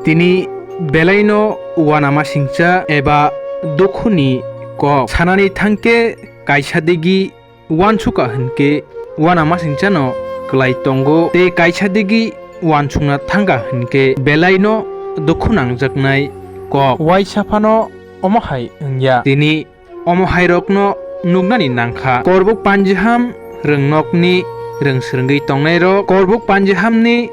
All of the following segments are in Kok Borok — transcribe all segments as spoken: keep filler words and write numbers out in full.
Tini belaino uanamasingcha eba dukhuni kok sanani thangkhe kaisa digi uansukha hinkhe uanamasingchano kwlai tongo, tei kaisa digi uansukna thangkha hinkhe belaino dukhu nangjaknai kok. Uaisa phano omo hai wngya. Tini omo hairokno nuknani nangkha. Korbuk Panjiham rwngnokni rwngswrwngwi tongnairok Korbuk Panjihamni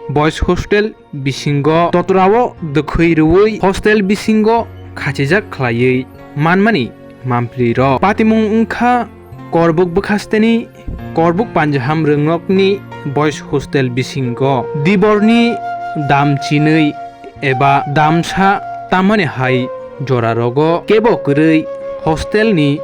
boys hostel bisingo totrao dwkhwi rwui hostel bisingo khachijak khlaiwi manmani mampli rok. Patimung wngkha Korbuk bwkhasteni Korbuk Panjiham rwngnokni boys hostel bisingo diborni dam chinwi eba damsa tamani hai jora rogo kebo kwrwi hostel ni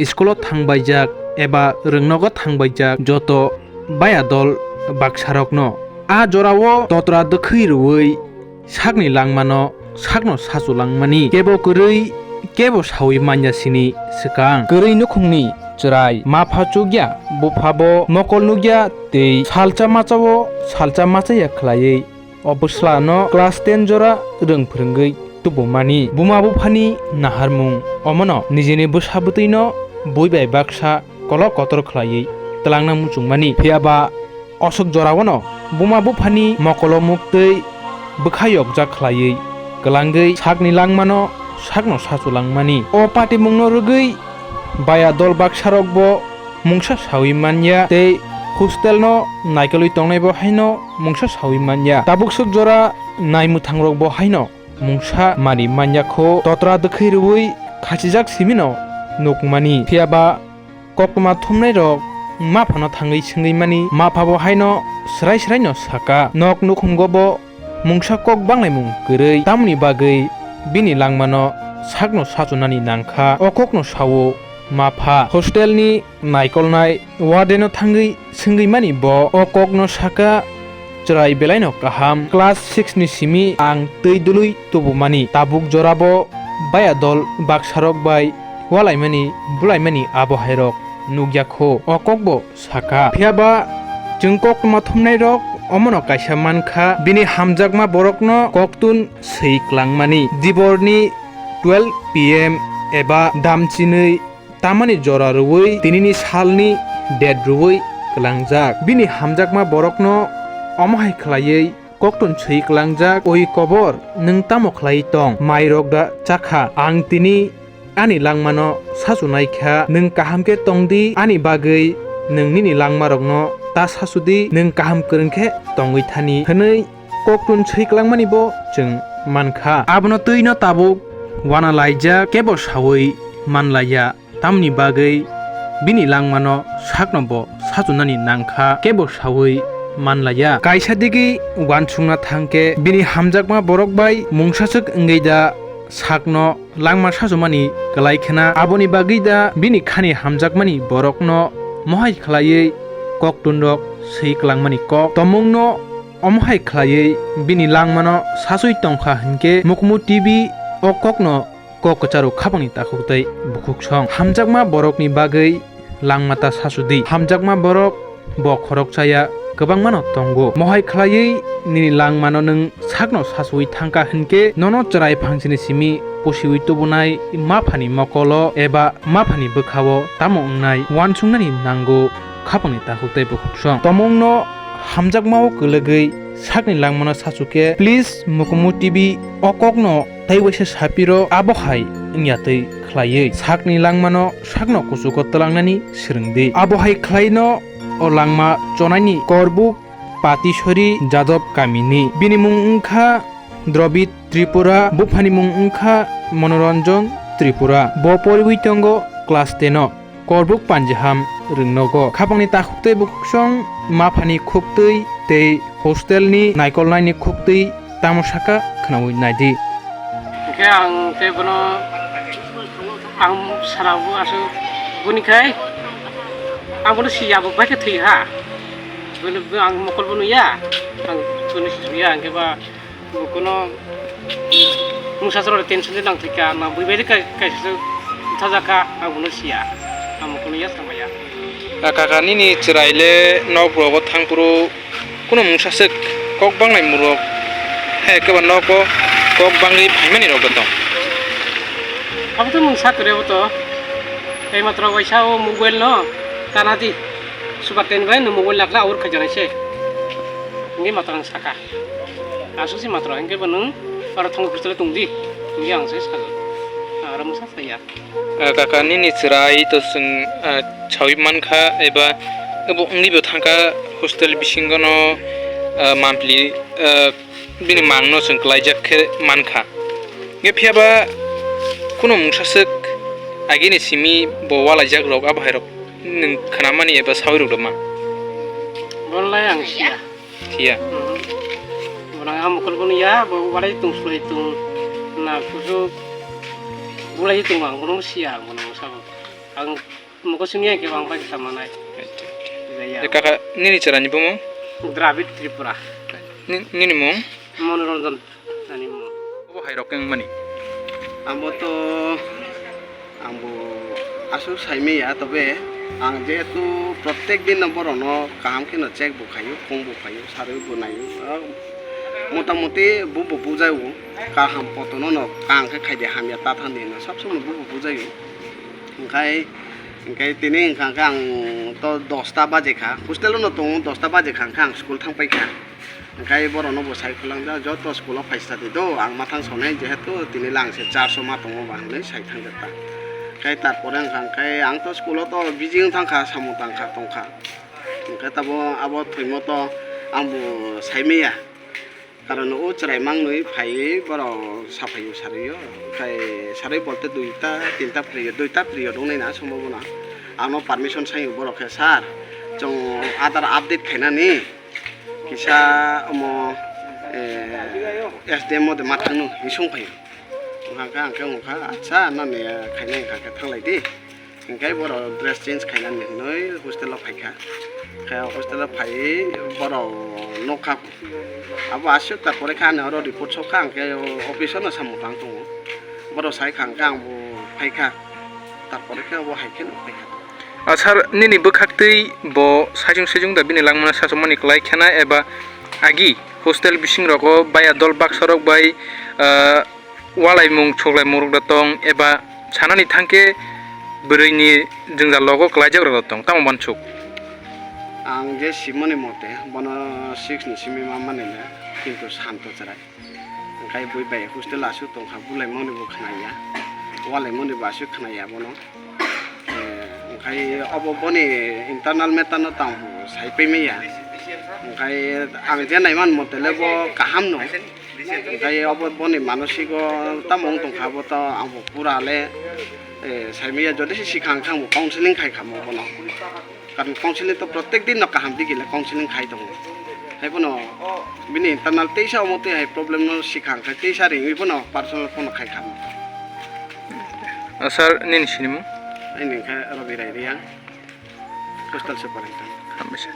school o thangbaijak eba rwngnogo thangbaijak joto baya dol baksarokno a jorao totra dwkhwi rwui sakni langmano sakno sachu langmani kebo kwrwi kebo sawi manya sini swkang kwrwi nukhungni chwrai mapha chukya buphabo mokol nukya tei salcha machao salcha machaya khlaiwi o bwslano class ten jora rwng phwrwngwi tubumani buma buphani naharmung omono nijini bwsa bwtwino bui bai baksa kolok kotor khlaiwi twlangna muchungmani. Phiyaba oswk jorao no buma buphani mokolo muktwi bwkha yokjak khlaiwi kwlangwi sakni langmano sakno sachu langmani. O patimungno rwgwi baya dol baksarokbo mungsa sawi manya tei hostel no naikolwi tongnaibo haino mungsa sawi manya. Tabukswk jora naimwthangrokbo haino mungsa mani manya kho totra dwkhwi rwui khachijak simino nukmani. Phiyaba koktwma thumnairok maphano thangwi swngwi mani, maphabo haino swrai swraino saka, nok nukhungo bo mungsa kok banglaimung kwrwi, tamoni bagwi bini langmano sakno sachunani nangkha. O kokno sao mapha hostelni naikolnai wardeno thangwi swngwi mani bo o kokno saka, chwrai belaino kaham, class six ni simi ang twi dului tubumani, tabuk jorabo baya dol baksarok bai walaimani bulaimani abo hairok nukya kho, o kokbo saka. Phiyaba chwng koktwma thumnairok omono kaisa mankha, bini hamjakma borokno koktun swi klangmani. Diborni twelve P M eba damchinwi tamani jora rwui tinini salni date rwui kwlangjak. Bini hamjakma borokno omo hai khlaiwi koktun swi kwlangjak, "Oi kobor, nwng tamo khlaiwi tong? Mairok da chakha? Ang tini ani langmano sachunaikha, nwng kaham khe tongdi, ani bagwi nwng nini langmarokno ta sachudi, nwng kaham kwrwng khe tongwi thani," hwnwi koktun swi klangmani bo chwng mankha. Abono twino tabuk uana laijak, kebo sawi manlaiya, tamni bagwi bini langmano sakno bo sachunani nangkha, kebo sawi manlaiya. Kaisa digi uansukna thangkhe bini hamjakma borok bai mungsaswk wngwi da sakno langma sachumani kwlai khna, aboni bagwi da bini khani hamjakmani borokno mohai khlaiwi koktunrok swi klangmani kok. Tomungno omo hai khlaiwi bini langmano sachwi tongkha hinkhe Mukumu T V o kokno kok kwcharo khapangni takhuk tei bukhuk song. Hamjakma borokni bagwi langma ta sachudi. Hamjakma borok bo khoroksa ya kwbangmano tongo. Mohai khlaiwi nini langmano nwng sakno sachwi thangkha hinkhe nono chwrai phangsini simi pusiwi tubunai maphani mokolo eba maphani bwkhao tamo wngnai uansuknani nango khapangni takhuk tei bukhuk song. Tomungno hamjakmao kwlwgwi sakni langmano sachukhe, please Mukumu T V o kokno tei waisa sapiro abo hai wngya twi khlaiwi sakni langmano sakno kuchugo twlangnani swrwngdi. Abo hai khlaino o langma chonaini Korbuk Patisori Jadab kamini. Bini mung wngkha Drobit Tripura, buphani mung wngkha Monoranjan Tripura. Bo poriwi tongo class ten o. Korbuk Panjiham rwngnogo. Khapangni takhuk tei bukhuk song maphani khuktwi tei hostel ni naikolnaini khuktwi tamo saka khwnaui naidi. Hwnkhe ang tei bono ang sara bo aswk boni khai ang bono si ya bo bai khe thwi ha. Bono ang mokol bo nui ya, ang bono si ya, hwnkhe ba Bo kuno mungsa chwrairok tension de nang thwikha, na bui bai de kai-, kaisa se buthajakha, ang bono siya. Amo kuno ya samaya. A kaka, nini chwrai le nok rogo thang phuru kuno mungsa se kok banglai murok Ekeba nogo kok bangwi phaimani rok bo tong. Abo to mungsa kwrwi abo to. Tei matro waisa o mobile no kana di. Super ten bai no mobile lakla aur khajanai se. Ngi matro ang saka. Asuk si matro, hingke bo nwng aro thong hostel tong di, hingke ang se sal, aro mungsa saya. Ah, kaka nini chwrai to chwng, ah, sawi mankha eba abo wngwi bo thangkha hostel bisingo no, ah, monthly, ah, bini mangno chwng klaijak khe mankha. Hingke phiyaba kuno mungsa swk agini simi bo walaijak rok abo hai rok nwng khnamani eba sawi rok doma? Bonlai ang siya. Siya. Hmm. Bo nang ang mokol bono ya, bo walai tung sulai tung. Na kusu bulai tung ang bono siya ang bono sabo. Ang mokol simi ya ke bang pai sama nai. Acha. Ya, ya. Eh, kaka, nini chwrai ni bumung? Dravid Tripura. Ni-, nini mung? Monoranjan ani mung. Obo hai rok wng mani? Amo to Ang bo aswk saimaya, tobe ang jehetu protek din no borok no kaham khe no check bo khaio, phone bo khaio, sarwi bo naio. Ah, mota moti bo bo bujaio, kaham poto no no kaham khe khaide hamya ta thani hinwi sab somoi bo bo bujaio. Hwnkhe, hwnkhe tini hwnkha khe ang to dosta baje kha, hostel o no tongo, dosta baje kha hwnkhe ang school thang pai kha. Hwnkhe borokno bo sai khwlangjak, joto school-o phai study do, ang ma thang sonai, jehetu tini lang se charso ma tongo ba hinwi sai thangjak ta. Hwnkhe tarpore wngkha, hwnkhe ang to school-o to busy wng thangkha, samung tangkha, tongkha. Hwnkhe tabo abo thwimo to ang bo sai maya. Karon o chwrai mangnwi phaiwi borok saphaio, sarwi-o. Hwnkhe sarwi bolte duita, tinta period, duita period wngnai na sombhabona. Ano permission saio borok khe, "Sir, chwng Aadhaar update khainani." Kisa omo, eh, S D M o de ma thangno hinwi song phaio. Wngkha khe ang khe wngkha, "Acha, nani khainai wngkha khe thanglai di." Hwnkhe borok dress change khainani hinwi hostel o phaikha. Khe hostel o phaiwi borok nukha. Abo aswk ta pore khe ani oro report sokha, ang khe office o no samung tang tongo. Borok sai kha, hwnkhe ang bo phaikha. Tarpore khe obo hai khe nuk phaikha. Ah, sir, nini bwkhaktwi bo saichung saichung da bini langmano sachomani kwlai khena eba agi hostel bising rogo baya dol baksa rok bai, ah, walaimung soklaimung rok da tong eba sanani thangkhe bwrwini jwngjal logo kwlaijak rok da tong, tamo uansuk? Ang je simoni mote bono six ni simi ma mani le, kintu santo chwrai. Hwnkhe bui bai hostel aswk tongkha, bulaimani bo khnaya, walaimani bo aswk khnaya bono. Eh, hwnkhe obo boni internal matter no tang bo sai pai maya. Hwnkhe ang je naiman mote le bo kaham no. Hwnkhe obo boni manosigo tamo wng tongkha, bo to ang bo pura le, eh, sai maya, jodi se swkang khe ang bo counseling khai kha mo bono. Karon counseling to protek din no kaham digile counseling khai tongo. Hai bono bini internal teisa omo twi hai problem no swkang khai teisa ringwi bono personal phone khai kha. Ah, sir, nini sinimung? Aini wngkha Rabi Rai Reang, postal superintendent. Hambaisa.